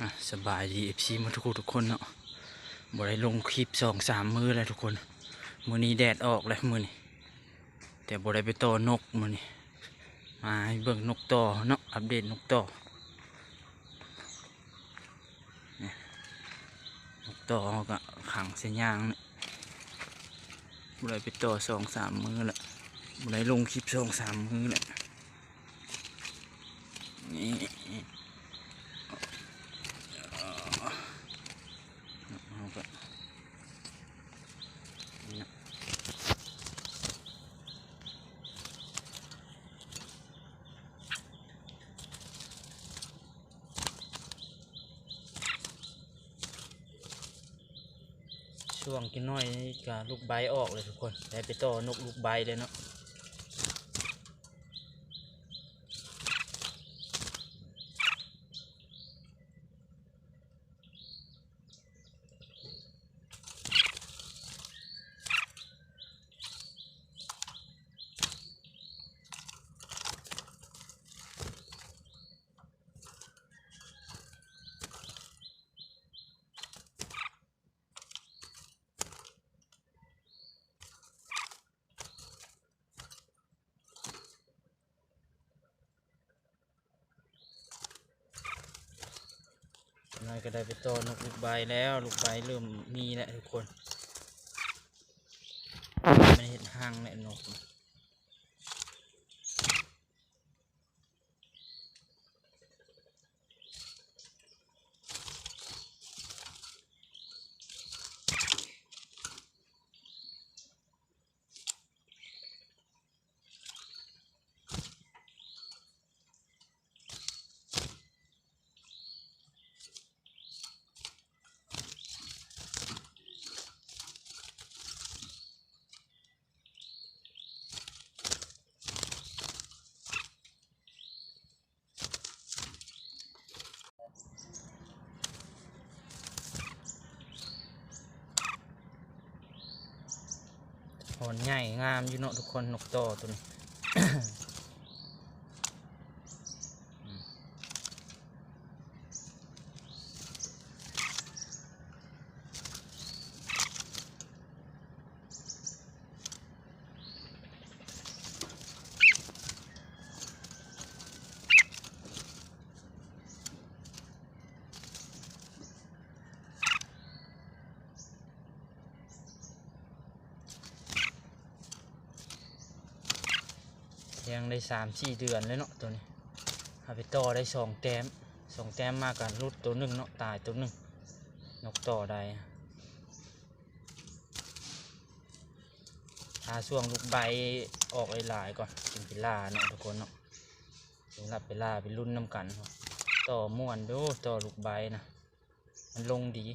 ອ່ະ ສະບາຍດີ ເອັຟຊີ ໝົດທຸກຜູ້ທຸກຄົນເນາະ. ບໍ່ໄດ້ລົງຄລິບສອງສາມມື້ແລ້ວທຸກຄົນ. ມື້ນີ້ແດດອອກແລ້ວມື້ນີ້ ແຕ່ບໍ່ໄດ້ໄປຕໍ່ນົກມື້ນີ້. ມາໃຫ້ເບິ່ງນົກຕໍ່ເນາະ, ອັບເດດນົກຕໍ່. ນີ້ ນົກຕໍ່ເຮົາກະຂັງໃສ່ຍາງນີ້. ບໍ່ໄດ້ໄປຕໍ່ສອງສາມມື້ແລ້ວ, ບໍ່ໄດ້ລົງຄລິບສອງສາມມື້ແລ້ວ. ນີ້ ເຮົາກະ ນີ້ນະ. ຊ່ວງຈັກໜ້ອຍກະລູກໃບອອກແລ້ວທຸກຄົນ, ໄດ້ໄປຕໍ່ນົກລູກໃບແລ້ວເນາະ. ໜ້ອຍກະໄດ້ໄປຕໍ່ນົກລູກໃບແລ້ວ, ລູກໃບເລີ່ມມີແລ້ວທຸກຄົນ. ມັນເຮັດຮັງແລ້ວນົກ. ໂຫນໃຫຍ່ງາມຢູ່ເນາະທຸກຄົນ, ນົກຕໍ່ໂຕນີ້. ແທງໄດ້ສາມສີ່ເດືອນແລ້ວເນາະໂຕນີ້. ເຮົາໄປຕໍ່ໄດ້ສອງແຕ້ມ, ສອງແຕ້ມມາກະຫຼຸດໂຕໜຶ່ງເນາະ, ຕາຍໂຕໜຶ່ງ, ນົກຕໍ່ໄດ້. ຖ້າຊ່ວງລູກໃບອອກຫຼາຍໆກ່ອນ ຈຶ່ງຊິລ່າເນາະທຸກຄົນເນາະ. ສຳລັບເວລາໄປລຸ້ນນຳກັນ. ຕໍ່ມ່ວນຢູ່, ຕໍ່ລູກໃບນະ ມັນລົງດີ.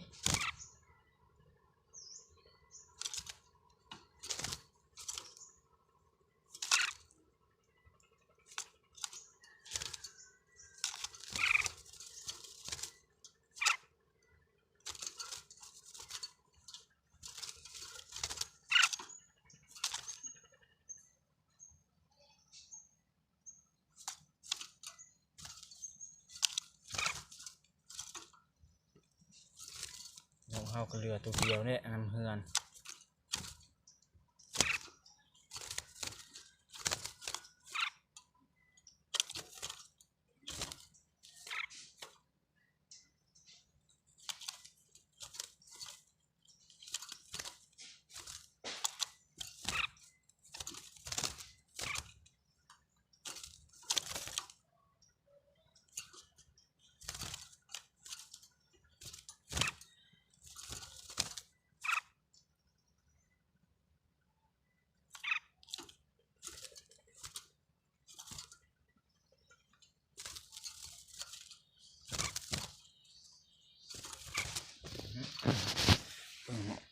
ນົກເຮົາກະເຫຼືອໂຕດຽວນີ້ນຳເຮືອນ.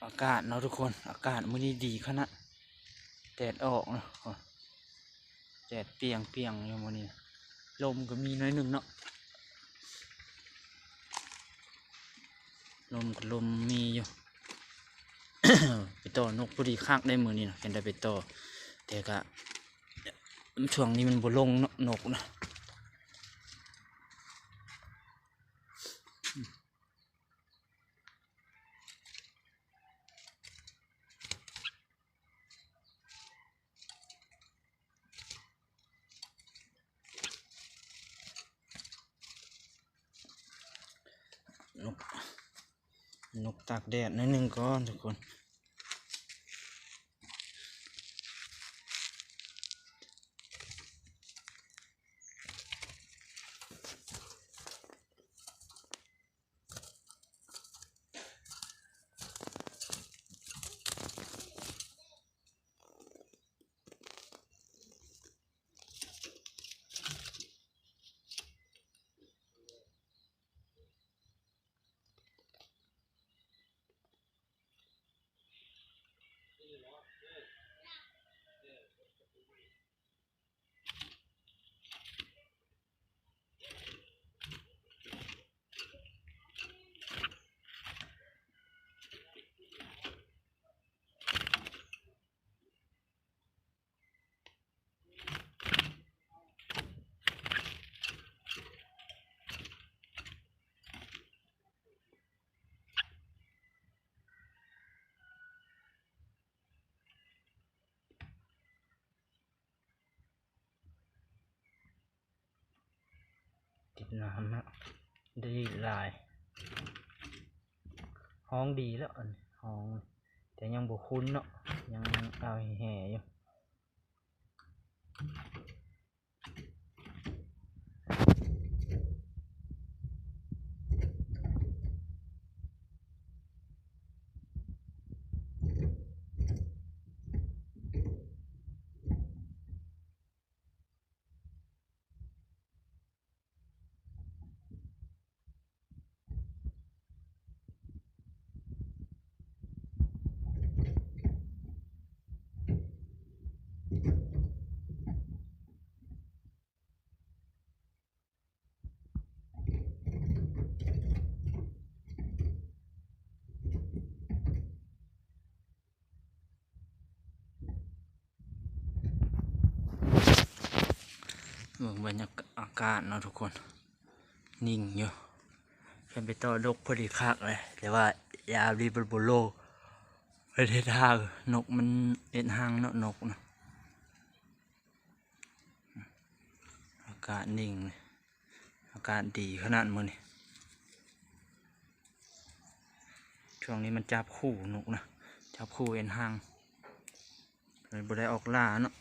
ອາກາດເນາະທຸກຄົນ, ອາກາດມື້ນີ້ດີຂະໜາດ, ແດດອອກເນາະ, ແດດປຽງໆຢູ່ມື້ນີ້. ລົມກະມີໜ້ອຍໜຶ່ງເນາະ, ລົມກະລົມມີຢູ່. ໄປຕໍ່ນົກພໍດີຄັກໄດ໋ມື້ນີ້ນະ, ຈັ່ງໄດ້ໄປຕໍ່. ແຕ່ກະຊ່ວງນີ້ມັນບໍ່ລົງເນາະ ນົກນະ. ນົກ ນົກຕາກແດດໜ້ອຍໜຶ່ງກ່ອນທຸກຄົນ. ຕິດນ້ຳເນາະ ໄດ້ຫຼາຍ ຮ້ອງດີແລ້ວ ອັນຮ້ອງ ແຕ່ຍັງບໍ່ຂຸ້ນເນາະ ຍັງເອົາແຮ່ຢູ່. ເບິ່ງບັນຍາກາດເນາະທຸກຄົນ ນິ່ງຢູ່ ຄັນໄປຕໍ່ນົກພໍດີຄັກເລີຍ ແຕ່ວ່າຢາລີບໂບໂລ ໄປເຮັດຮັງ ນົກມັນເຮັດຮັງເນາະ ນົກນະ. ອາກາດນິ່ງເລີຍ ອາກາດດີຂະໜາດມື້ນີ້ ຊ່ວງນີ້ມັນຈັບຄູ່ນົກນະ ຈັບຄູ່ເຮັດຮັງ ເລີຍບໍ່ໄດ້ອອກລ່າເນາະ.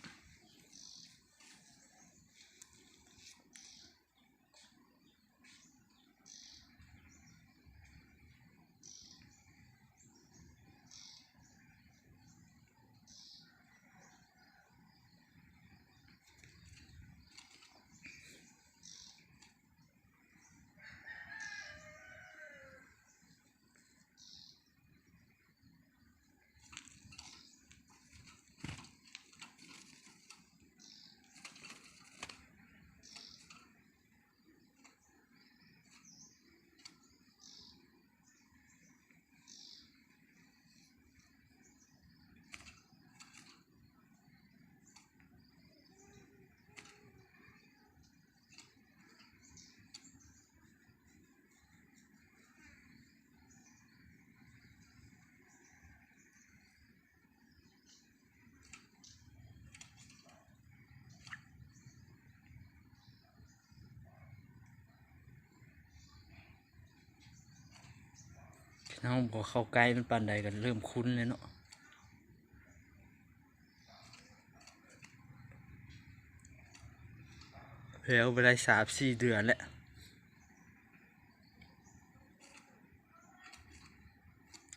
ເຮົາບໍ່ເຂົ້າໃກ້ມັນປານໃດກໍເລີ່ມຂຸ້ນແລ້ວເນາະ. ແລ້ວບໍ່ໄດ້ສາມສີ່ເດືອນແລ້ວ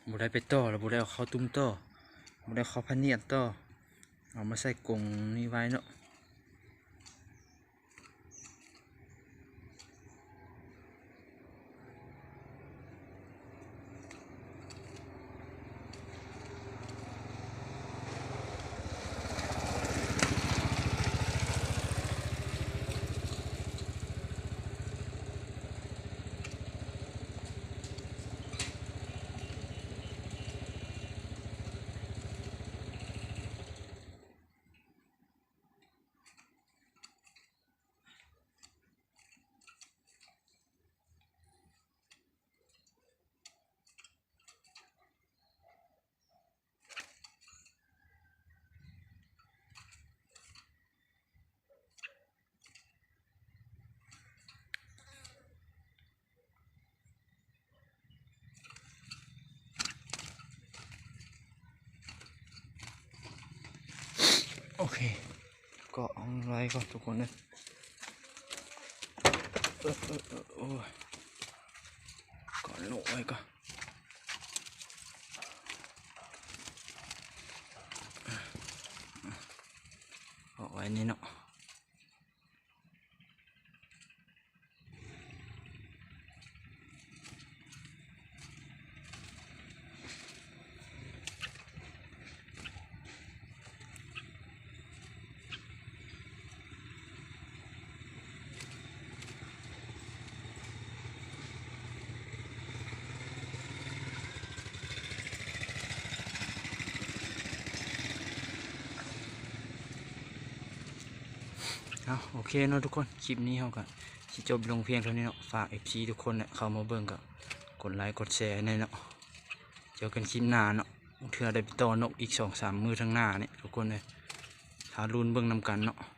ບໍ່ໄດ້ໄປຕໍ່ ແລ້ວບໍ່ໄດ້ເອົາເຂົ້າຕຸ້ມຕໍ່ ບໍ່ໄດ້ເຂົ້າພະນຽດຕໍ່ ເອົາມາໃສ່ກົງນີ້ໄວ້ເນາະ. ເກາະເອົາໄວ້ກ່ອນທຸກຄົນເດີ. ເອີ ເອີ ເອີ ໂອ້ຍ ເກາະນົກໄວ້ກ່ອນ. ເກາະໄວ້ນີ້ເນາະ. ເອົາ ໂອເຄເນາະທຸກຄົນ, ຄລິບນີ້ເຮົາກໍຊິຈົບລົງພຽງເທົ່ານີ້ເນາະ. ຝາກເອັຟຊີທຸກຄົນແຫຼະ ເຂົ້າມາເບິ່ງກໍກົດໄລກົດແຊໃຫ້ແດ່ເນາະ. ເຈີກັນຄລິບໜ້າເນາະ, ເທື່ອໄດ້ໄປຕໍ່ນົກອີກສອງສາມມື້ທາງໜ້ານີ້ທຸກຄົນເອີຍ. ຖ້າລຸ້ນເບິ່ງນຳກັນເນາະ.